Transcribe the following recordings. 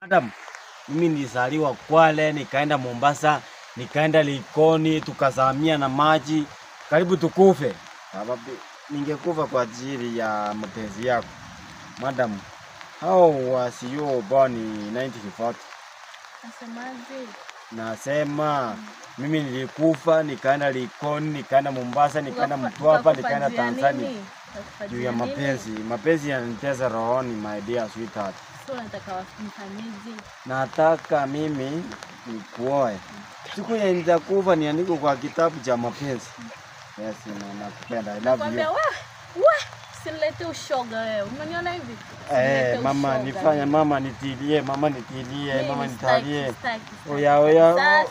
Madam, mimi nilizaliwa Kwale, nikaenda Mombasa, nikaenda Likoni, tukazamia na maji, karibu tukufe. Sababu ningekufa kwa ajili ya mapenzi yako. Madam, how was you born in 1940? Nasemaje? Nasema mimi nilikufa, nikaenda Likoni, nikaenda Mombasa, nikaenda Mtwapa, nikaenda Tanzania. Juu ya mapenzi, mapenzi yananitesa rohoni, my dear sweetheart. So nataka nifanyeje? Nataka mimi nikuoe. Siku ya nitakufa niandike kwa kitabu cha mapenzi. Yes, nakupenda. I love you. Usilete ushoga wewe. Unaniona hivi? Mama nifanya, mama nitilie, mama nitilie, mama nitalie. Oya oya.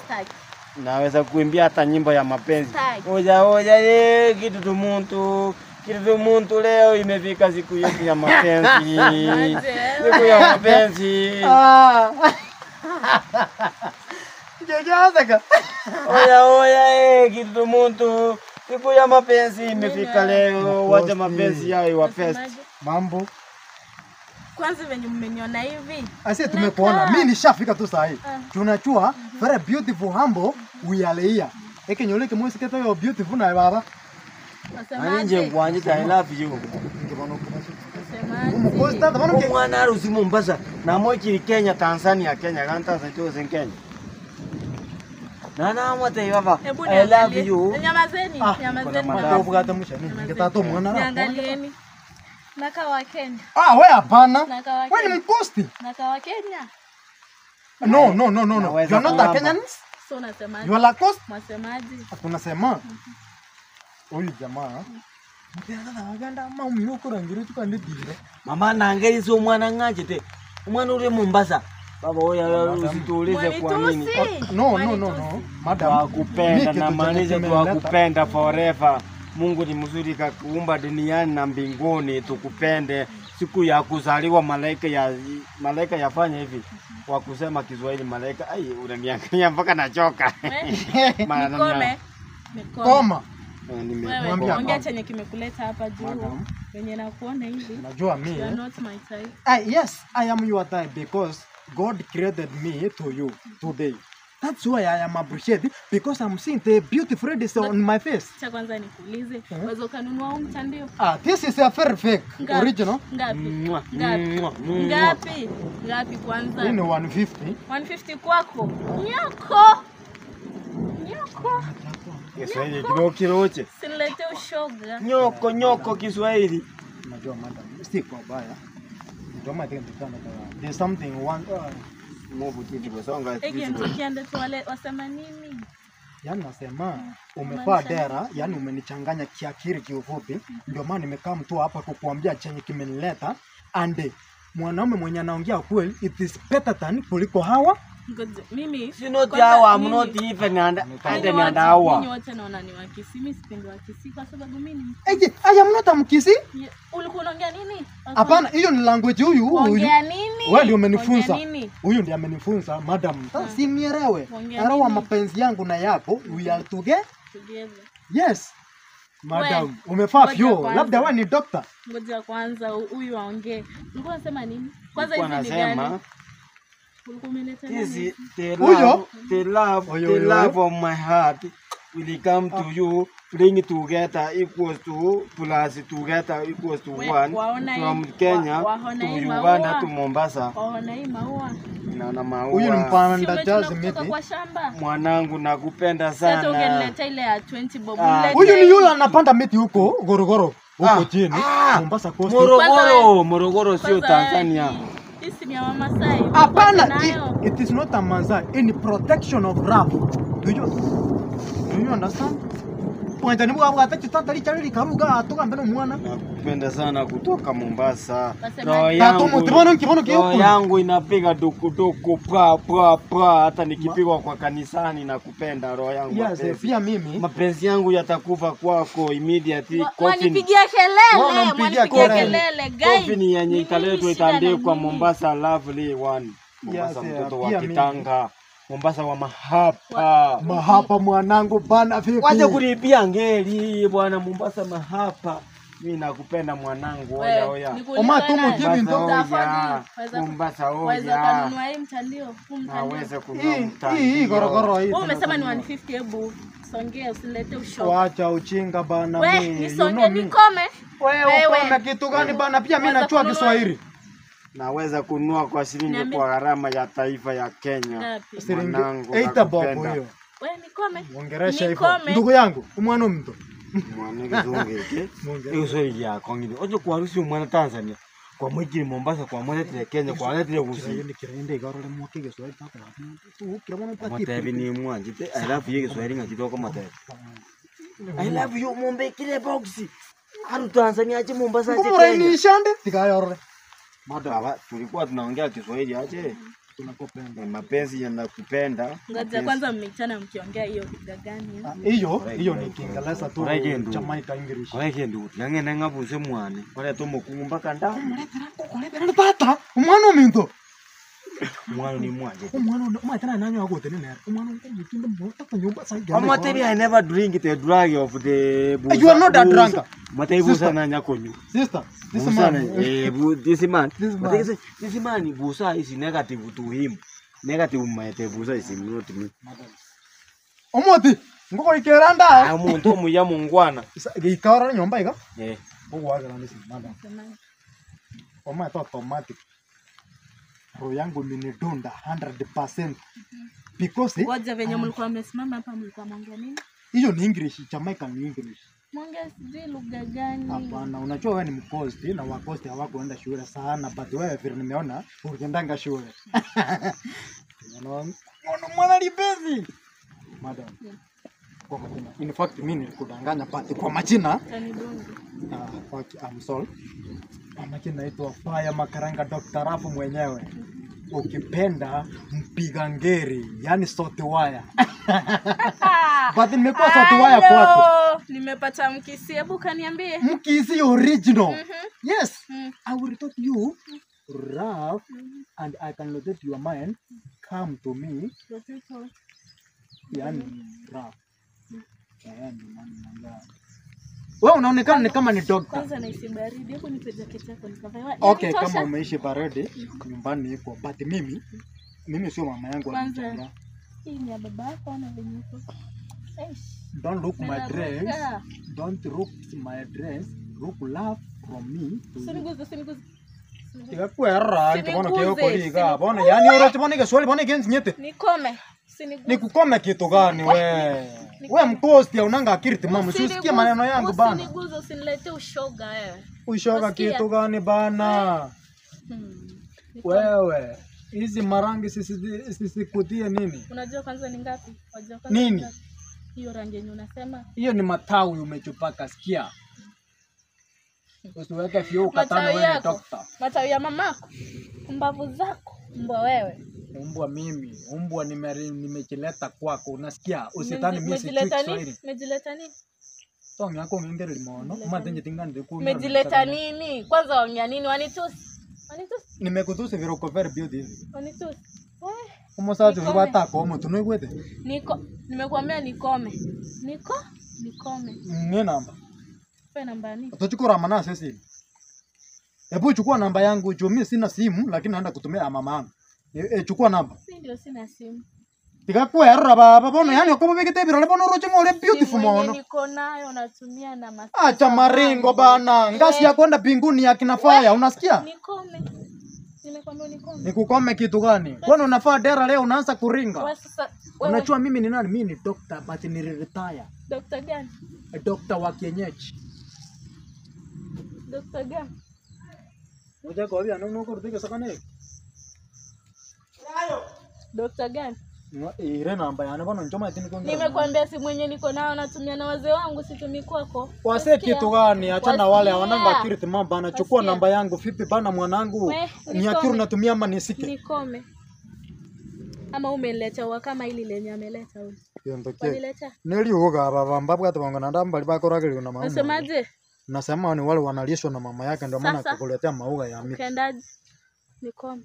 Naweza kuimbia hata nyimbo ya mapenzi. Oya oya ye kitu tumuntu. Kitu muntu leo imefika siku yetu ya mapenzi. Siku ya mapenzi. Oya oya kitu muntu. Siku ya mapenzi imefika leo. Wacha mapenzi yao iwa fest. Mambo. Kwanza venye mmeniona hivi. Asi tumekuona. Mimi nishafika tu saa hii. Tunachua very beautiful humble we are here. Eke nyoleke mwesi keta yo beautiful na baba. Anje ngwanje I love you. Nasemaje? Mwana arusi Mombasa na moikiri Kenya Tanzania Kenya kanta za Kenya. Nana mwate baba. I love you. Nyamazeni, nyamazeni. Mwana mshani. Ningetaka mwana. Niangalieni. Naka wa Kenya. Ah, wewe hapana. Wewe ni mkosti. Naka wa Kenya. No, no, no, no, no. You are not a Kenyan. So nasemaje? You are Lacoste. Mwasemaje? Tunasema. Huyu jamaa mutanga waganda maumiro kurangire tukandidire. Mama nangeri so mwana nganje umwana uri Mombasa. Baba oya usituulize kwa nini. No, no, no, no. Madam, wakupenda na maanisha tuwakupenda forever. Mungu ni mzuri kakuumba duniani na mbinguni, tukupende. Siku ya kuzaliwa malaika yafanya hivi. Kwa kusema Kiswahili malaika, ai unaniangalia mpaka nachoka. Nikome. Koma. Wewe ongea chenye kimekuleta hapa juu. Wenye nakuona hivi. Najua mimi. You are not my type. Yes, I am your type because God created me to you today. That's why I am appreciated because I'm seeing the beautiful ladies on my face. Cha kwanza nikuulize, unaweza kununua huu mtandio? Ah, this is a very fake original. Ngapi? Ngapi? Ngapi? Ngapi kwanza? Ni 150. 150 kwako. Nyako. Nyako. Kiswahili kidogo kiroche. Silete ushoga. Nyoko nyoko Kiswahili. Najua madam, si kwa baya. Ndio maana there's something one move kitu songa. Wasema nini? Yaani nasema umefaa dera, yani umenichanganya kiakili kiufupi. Ndio maana nimekaa mtu hapa kukuambia chenye kimenileta. And mwanaume mwenye anaongea kweli it is better than kuliko hawa. Mimi si not hawa, I'm not even and and hawa. Mimi wote naona ni Wakisii, mimi sipendi Wakisii kwa sababu mimi ni I am not a Mkisii. Ulikuwa unaongea nini? Hapana, hiyo ni language huyu huyu. Ongea nini? Wewe ndio umenifunza. Huyu ndiye amenifunza madam. Sasa si nielewe. Roho mapenzi yangu na yako, we are together. Yes. Madam, umefaa fyo. Labda wewe ni doctor. Ngoja kwanza huyu aongee. Ulikuwa unasema nini? Kwanza hizi ni gani? This is the love, the love, the love of my heart will come to you, bring together equals to plus together equals to one. From Kenya to Uganda to Mombasa. Naona maua. Huyu ni mpanda jazi miti. Mwanangu nakupenda sana. Sasa ungeleta ile ya 20 bob. Huyu ni yule anapanda miti huko Gorogoro, huko chini Mombasa Coast. Morogoro, Morogoro sio Tanzania. Hapana, it is not a Masai. In protection of rap. Do you understand? Point ni bwa atachi tantali chali karuga atoka mbele mwana. Nakupenda sana kutoka Mombasa. Roho yangu, yangu inapiga dukuduku pra pra pra hata nikipigwa kwa kanisani nakupenda roho yangu. Yes, pia mimi mapenzi yangu yatakufa kwako immediately. Wanipigia kelele, wanipigia kelele guys. Coffin yenye italetwa itaandikwa Mombasa lovely one. Mombasa mtoto wa Kitanga. Mombasa wa mahapa. Mahapa mwanangu bana vipi? Wacha kulipia ngeli bwana Mombasa mahapa. Mimi nakupenda mwanangu, oya oya. Oma tumu kibi ndo. Mombasa oya. Waweza kununua hii mtandio, huu mtandio. Naweza kununua mtandio. Hii gorogoro hii. Wewe umesema ni 150, hebu songea usilete ushoga. Wacha uchinga bana mimi. Wewe nisonge nikome. Wewe ukome kitu gani bana? Pia mimi najua Kiswahili. Naweza kununua kwa shilingi kwa gharama ya taifa ya Kenya. Mwanangu, 8 bob hiyo. Wewe nikome. Ongeresha hivyo. Ndugu yangu, umwana mtu. Mwana kizungu hiki. Hiyo sio ya kongini. Ojo kwa harusi mwana Tanzania. Kwa mwiki Mombasa, kwa mwezi Kenya, kwa mwezi Gusii. Kirende igorore mwake Kiswahili paka. Tu kira mwana paki. Matebi ni mwanji. I love you Kiswahili ngakitoko matebi. I love you Mombe kile box. Haru Tanzania aje Mombasa aje Kenya. Kumuraini shande tikayorore. Mada tulikuwa tunaongea Kiswahili aje. Tunakupenda. Mapenzi yanakupenda. Ngoja kwanza mmeitana mkiongea hiyo lugha gani? Hiyo ni Kiingereza tu, Jamaica English. Kwa hiyo ndio yangene ngabuse mwane. Wale tomokumba kanda. Muletera kukuletera tata. Umwana minto. Mwana ni mwanje. Umwana umatana nanyo agote nene. Umwana ngumutinde mbota kunyumba sasa. Amatebi I never drink the drug of the busa. You are not a drunk. Matebi busa na nyakonyu. Sister, this man. This man. This man busa is negative to him. Negative mate busa is not me. Omoti, ngoko ikeranda. Ah muntu muya mungwana. Gikara nyomba iga? Eh. Ogwagara nisi madam. Oma automatic. Roho yangu imenidunda 100%. Because ngoja venye mlikuwa mmesimama hapa mlikuwa mnaongea nini? Hiyo ni English, Jamaica ni English. Mwongea sijui lugha gani? Hapana, unajua wewe ni mkosti na wakosti hawakuenda shule sana, but wewe vile nimeona uliendanga shule. Unaona mwana libezi. Madam. Kwa majina. In fact mimi nilikudanganya but kwa majina. Okay, I'm sorry. Kwa majina naitwa Fire Makaranga Dr. Rafu mwenyewe. Ukipenda mpiga ngeri, yani sote waya. But nimekuwa sote waya kwako. Nimepata mkisi, hebu kaniambie. Mkisi original. Yes. I will talk you rough and I can rotate your mind. Come to me. Yani rough. Yani mwana. Wewe unaonekana ni kama ni doctor. Kwanza nahisi baridi. Hebu nipe jacket yako nikavae. Okay, kama umeishi baridi nyumbani iko. But mimi sio mama yangu ananichanga. Hii ni ya baba yako ana venye iko. Don't look my dress. Don't look my dress. Look love from me. Usiniguze, usiniguze. Ikakwera ntibona kiyo koliga. Bona yani oro tibona Kiswahili bona genzi nyete. Nikome. Usiniguze. Nikukome kitu gani we? We mkosti unanga akili timamu, usikie maneno yangu bana. Usiniguze, usinilete ushoga wewe. Ushoga kitu gani bana? Wewe, hizi marangi sisikutie nini? Unajua kwanza ni ngapi? Unajua kwanza nini? Hiyo rangi yenye unasema. Hiyo ni matawi umechupaka, sikia. Usiweke fio ukatana wewe ni doctor. Matawi ya mamako. Mbavu zako, mbwa wewe. Umbwa mimi, umbwa nimechileta kwako, unasikia? Usitani mimi sijui Kiswahili. Umejileta nini? Tongi yako ngengere limono, umatenje tingani ndiku. Umejileta nini? Kwanza waongea nini? Wanitusi. Wanitusi. Nimekutusi vile uko very beautiful. Wanitusi. Wewe. Umosaje ubatako omuntu noigwete? Niko nimekuambia nikome. Nikome. Ni namba. Pe namba nini? Utachukua maana sisi. Hebu chukua namba yangu, juu mimi sina simu lakini naenda kutumia ya mama yangu. Chukua namba. Si ndio sina simu. Tikakwera baba bona yani ukomo bigite birole bona uroche ngore beautiful mono. Niko nayo natumia na masika. Acha maringo bana. Ngasi ya kwenda mbinguni ya kina Fire, unasikia? Nikome. Nimekwambia nikome. Nikukome kitu gani? Kwani unafaa dera leo unaanza kuringa? Wewe sasa unajua mimi ni nani? Mimi ni doctor but ni retire. Doctor gani? Doctor wa kienyeji. Doctor gani? Ngoja kwa hiyo anono kurudika sakane. Doctor gani? Ile namba yana bwana njoma ati niko. Nimekuambia simu yenyewe niko nayo natumia na wazee wangu situmii kwako. Wazee kitu gani? Achana wale hawananga akili timamu bana. Chukua namba yangu vipi bana mwanangu? Ni akili unatumia ama nisike? Nikome. Ama umeniletea kama ili lenye ameleta huyu. Yondoke. Neli uoga baba mbabwa tabanga na ndamba libakorageli na mama. Unasemaje? Nasema ni wale wanalishwa na mama yake ndio maana akakuletea mauga ya miti. Ukaendaje? Nikome.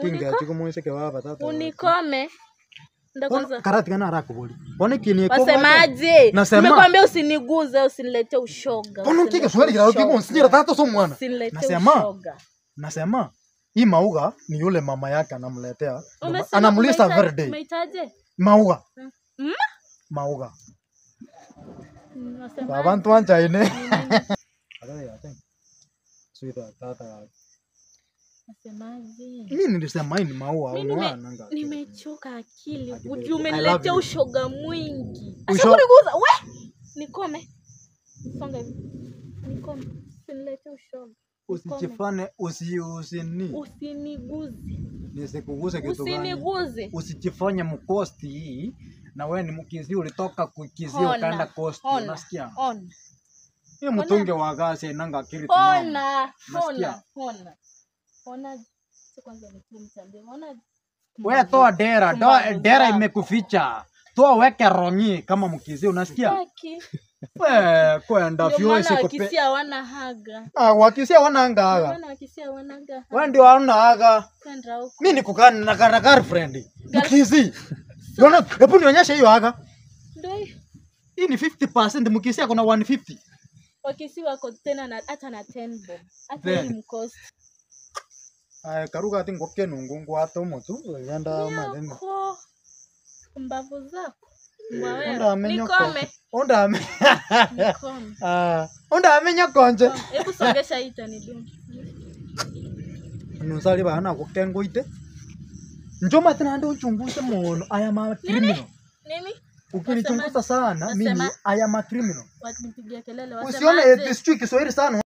Pinga chiko muiseke baba tata. Unikome. Ndio kwanza. Karati kana arakubuli. Bona kini ko. Wasemaje? Nimekwambia usiniguze, usinilete ushoga. Bona kike swali kila ukigo nsinyira tatu so mwana. Nasema. Nasema hii mauga ni yule mama yake anamletea. Anamlisa every day. Umeitaje? Mauga. Mauga. Abantu anja ine. Tata. Nasemaje? Mimi nilisema hii ni maua unaona nanga. Nimechoka akili. Umeniletea ushoga mwingi. Acha kuniguza. We! Nikome. Songa hivi. Nikome. Usiniletee ushoga. Usijifane usini. Usiniguze. Nisikuguze kitu gani? Usiniguze. Usijifanye mkosti hii na wewe ni mkizi ulitoka kukizi ukaenda kosti unasikia? Ona. Hiyo mtunge wa gasi nanga akili tumamu. Ona. Ona. Ona. Ona kwanza nitumtambie. Ona. Wewe toa dera, toa dera imekuficha. Toa weke rongi kama mkizi unasikia? Wewe kwenda vyo isikope. Wakisia wana haga. Ah, wakisia wana haga. Wana wakisia wana haga. Wewe ndio wana haga. Kwenda huko. Mimi niko na girlfriend. Mkizi. Unaona, hebu nionyeshe hiyo haga. Ndio hiyo. Hii ni 50% mkisia kuna 150. Wakisi wako tena na hata na 10 bob. Hata ni mkosti. Ay karuga ati ngoke nungu ngwato mutu yenda madeni. Mbavu zako. Nikome. Onda ame. Nikome. Ah, onda amenya konje. Hebu songesha hii tanidumu. Nusali bana kukengo ite. Njoma tena ndo uchunguze muono. I am a criminal. Nini? Ukinichunguza sana mimi I am a criminal. Wanipigia kelele wasema. Usione eti sijui Kiswahili sana.